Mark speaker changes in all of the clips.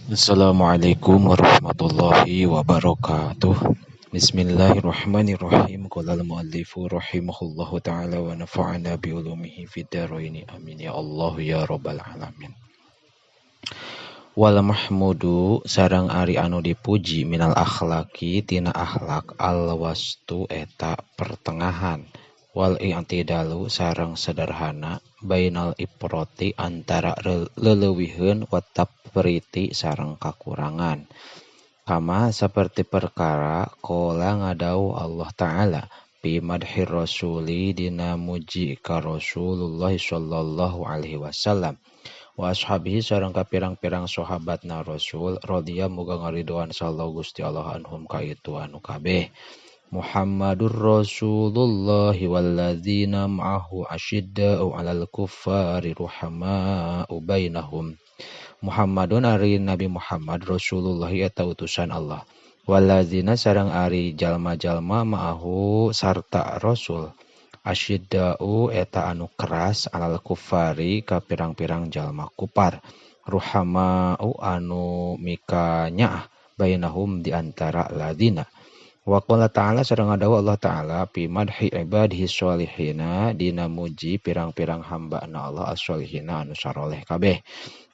Speaker 1: Assalamualaikum warahmatullahi wabarakatuh. Bismillahirrahmanirrahim. Qala al-muallifu rahimahullahu ta'ala wa nafa'ana bi ulumihi fid dharain. Amin ya Allah ya rabbal alamin. Wal mahmudu sareng ari anu dipuji minal akhlaqi tina akhlak al wastu eta pertengahan, wal i'tidalu sareng sederhana, bainal ifrati antara leleuwiheun wa tafriti sareng kakurangan. Kama seperti perkara qala ngadau Allah Ta'ala fi madhir rasuli dina muji ka Rasulullah sallallahu alaihi wasallam wa ashabihi sareng ka pirang-pirang sahabatna Rasul radhiya muga ngaridoan sallallahu Gusti Allah anhum ka itu anu kabeh. Muhammadur Rasulullah walladzina ma'ahu asyidda'u 'alal kuffari ruhama'u bainahum. Muhammadun ari Nabi Muhammad Rasulullah eta utusan Allah. Walladzina sareng ari jalma-jalma ma'ahu sarta Rasul asyidda'u eta anu keras 'alal kuffari ka pirang-pirang jalma kupar, ruhama'u anu mikanyaah bainahum di antara ladzina. Wa qala ta'ala sareng ngadawuh Allah Ta'ala fi madhi ibadihi sholihina dina muji pirang-pirang hamba-na Allah as-sholihina anu saroleh kabeh.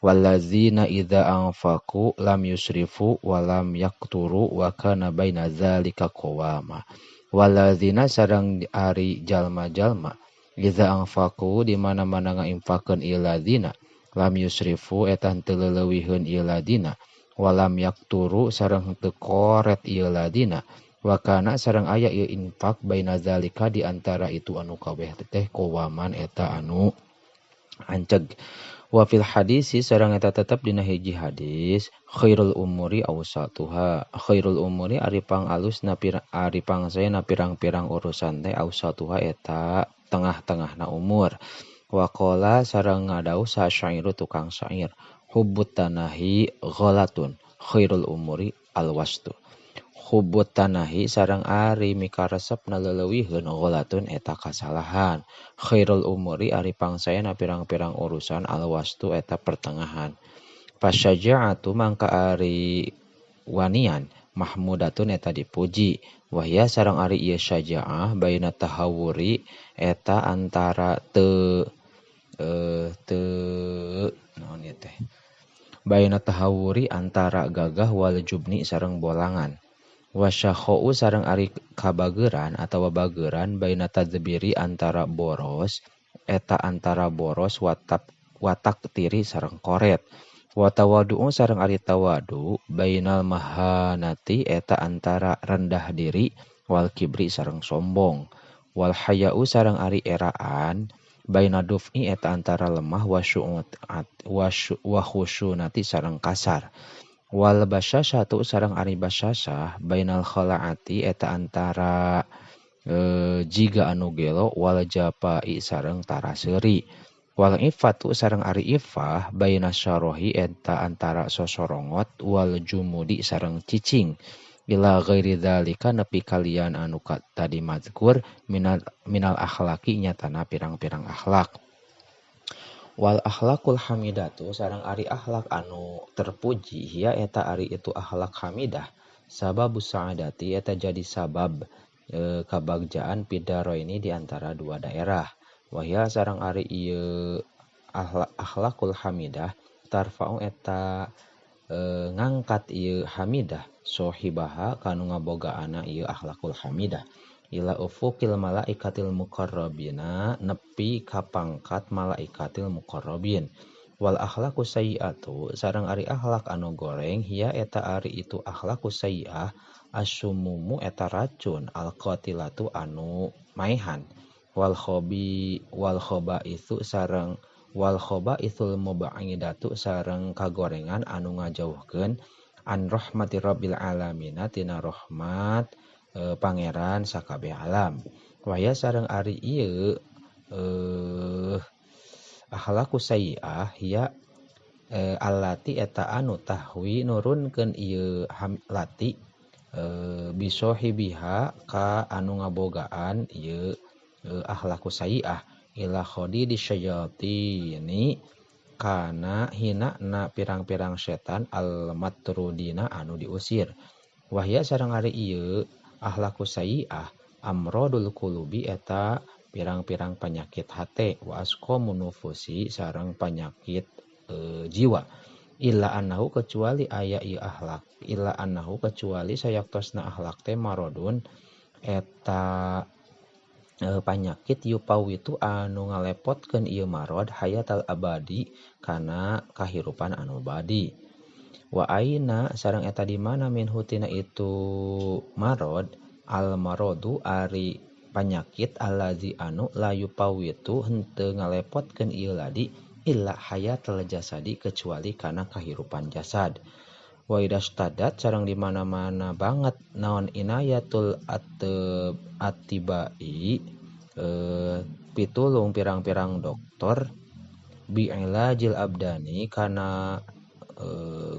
Speaker 1: Wallazina idza anfaqu lam yusrifu wa lam yaqturu wa kana baina zalika qawama. Wallazina sareng ari jalma-jalma idza anfaqu di mana-mana ngainfakeun ieu ladzina lam yusrifu eta henteu leuwihkeun ieu ladina wa lam yaqturu sareng henteu koret ieu ladina. Wakana sareng aya ieu infak baina zalika di antara itu anu kabeh teh qawaman eta anu anceg. Wa fil hadisi sareng eta tetep dina hiji hadis khairul umuri awsatuha. Khairul umuri ari pangalusna ari pangsaena pirang-pirang urusan teh awsatuha eta tengah-tengahna umur. Wa qala sareng ngadawuh sa syairu tukang syair hubbut tanahi ghalatun khairul umuri alwastu. Hubbut tanahi sareng ari mikaresepna leleuwiheun ghalatun eta kasalahan. Khairul umuri ari pangsaena pirang-pirang urusan alwastu eta pertengahan. Fasyaja'atu mangka ari wanian mahmudatun eta dipuji. Wahya sareng ari ieu syaja'ah baina tahawuri eta antara teu teu naon ieu teh. Baina tahawuri antara gagah wal jubni sareng bolangan. Wasyakhau sareng ari kabageran atawa bageran baina tadbiri antara boros eta antara boros watak tiri sareng koret. Wa tawadu'u sareng ari tawadu bainal mahanati eta antara rendah diri wal kibri sareng sombong. Wal haya'u sareng ari eraan baina duf'i eta antara lemah wa khusyunati sareng kasar. Wal basyasatu sareng ari basyasah bainal khalaati eta antara jiga anu gelo wal japai sareng taraseuri. Wal ifatu sareng ari ifah baina syarahi eta antara sosorongot wal jumudi sareng cicing. Ila ghairi dzalika nepi kalian anu tadi mazkur minal akhlaqi nyatana pirang-pirang akhlak. Wal akhlakul hamidatu sareng ari akhlak anu terpuji hiya eta ari itu akhlak hamidah sababus sa'adati eta jadi sabab kabagjaan pidaro ini di antara dua daerah. Wahya sareng ari ieu akhlakul hamidah tarfa'u eta ngangkat ieu hamidah sohibaha kanu ngabogaana ieu akhlakul hamidah ila ufuqil malaikatil muqarrabina nepi ka pangkat malaikatil muqarrabin. Wal akhlaqu sayyi'atu sareng ari akhlak anu goreng hiya eta ari itu akhlaqu sayyi'ah asumumu eta racun alqatilatu anu maehan. Wal khobi wal khaba'itsu sareng wal khaba'ithul mub'idatu sareng kagorengan anu ngajauhkeun an rahmati rabbil alamina tina rahmat pangeran sakabeh alam. Waya sareng ari ieu akhlaqu sayyi'ah hiya allati eta anu tahwi nurunkeun ieu lati bisohibiha ka anu ngabogaan ieu akhlaqu sayyi'ah ila khadidi syayatini kana hina na pirang-pirang setan al matrudina anu diusir. Wahya sareng ari ieu akhlaqus sayyi'ah amrodul qulubi eta pirang-pirang penyakit hate wa asqamun nufusi sareng penyakit jiwa. Illa annahu kecuali aya ieu akhlak, illa annahu kecuali sayaktosna akhlak teh marodun eta panyakit yupawitu anu ngalepotkeun ieu marod hayatal abadi kana kahirupan anu abadi. Wa aina sareng eta di mana minhu tina itu marod al marodu ari panyakit allazi anu la yupawitu henteu ngalepotkeun ieu ladi illa hayatal jasadi kecuali kana kahirupan jasad. Wa idastadat sareng di mana-mana banget naon inayatul atibai pitulung pirang-pirang dokter bi'ilajil abdani kana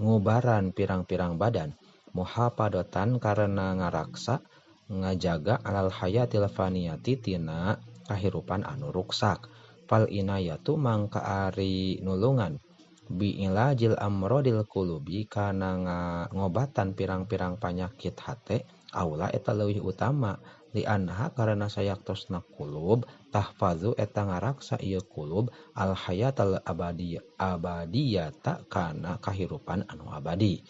Speaker 1: ngubaran pirang-pirang badan muhafadotan karena ngaraksa ngajaga alal hayatil faniyati tina kahirupan anu ruksak. Fal inayatu mangka ari nulungan bi'ilajil amrodil qulubi kana ngobatan pirang-pirang panyakit hate aula eta leuwih utama li'anha karena sayaktosna qulub tahfazu eta ngaraksa ieu qulub al hayatal abadiyata kana kahirupan anu abadi.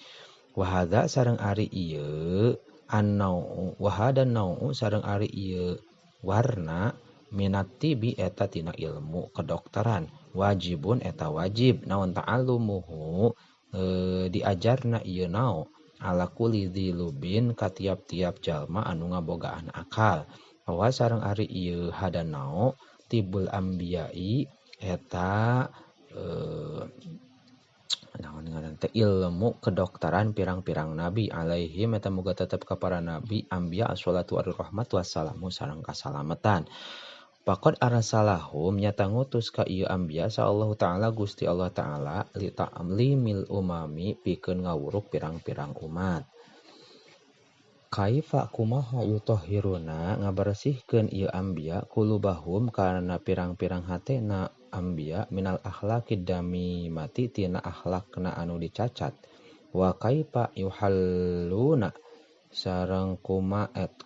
Speaker 1: Wa hadza sareng ari ieu annau wa hadan nau sareng ari ieu warna minat tibi eta tina ilmu kedokteran wajibun eta wajib naon ta'allumuhu diajarna ieu nao ala kulli dzilubin ka tiap-tiap jalma anu ngabogaan akal. Wa sareng ari ieu hadanao tibul ambiyai eta naon ngaran teh ilmu kedokteran pirang-pirang nabi alaihim eta muga tetep ka para nabi ambiya assalatu warahmatu wassalamu sareng kasalamatan. Faqad arsalahum nyata ngutus ka ieu ambiya sa Allah Ta'ala Gusti Allah Ta'ala li ta'limil umami pikeun ngawuruk pirang-pirang umat. Kaifa kumaha yutahhiruna ngabersihkeun ieu ambiya kulubahum kana pirang-pirang hatena ambiya minal akhlaqid damimati tina akhlakna anu dicacat. Wa kaifa yuhalluna sareng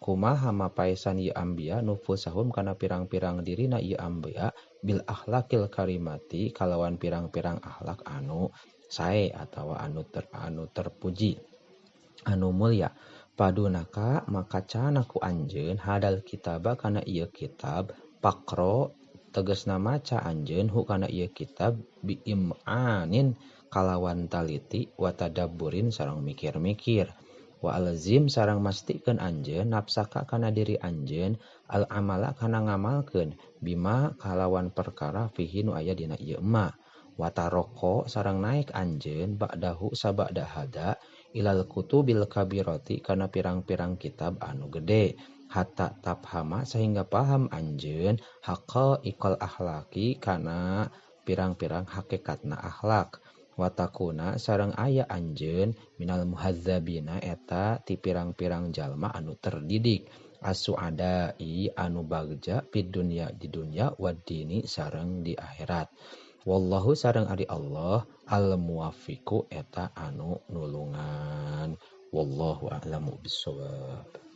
Speaker 1: kumaha mapaesan ieu ambiya nufusahum kana pirang-pirang dirina ieu ambiya bil akhlaqil karimati kalawan pirang-pirang akhlak anu sae atawa anu terpuji anu mulia. Padunaka maka cana ku anjeun hadal kitaba kana ieu kitab pakro tegasna maca anjeun hu kana ieu kitab biimanin kalawan taliti wa tadabburin sareng mikir-mikir. Wa alzim sareng mastikeun anjeun nafsaka kana diri anjeun al amala kana ngamalkeun bima kalawan perkara fihi nu aya dina ieu ma. Wa taroko sareng naik anjeun ba'dahu sabada hada ilal kutubil kabirati kana pirang-pirang kitab anu gede hatta tafhama sehingga paham anjeun haqaiqal akhlaqi kana pirang-pirang hakikatna akhlak. Watakuna sareng aya anjeun minal muhadzabina eta ti pirang-pirang jalma anu terdidik asuadai anu bagja fid dunya di dunya waddini sareng di akhirat. Wallahu sareng ari Allah al muwaffiqu eta anu nulungan. Wallahu a'lamu bissawab.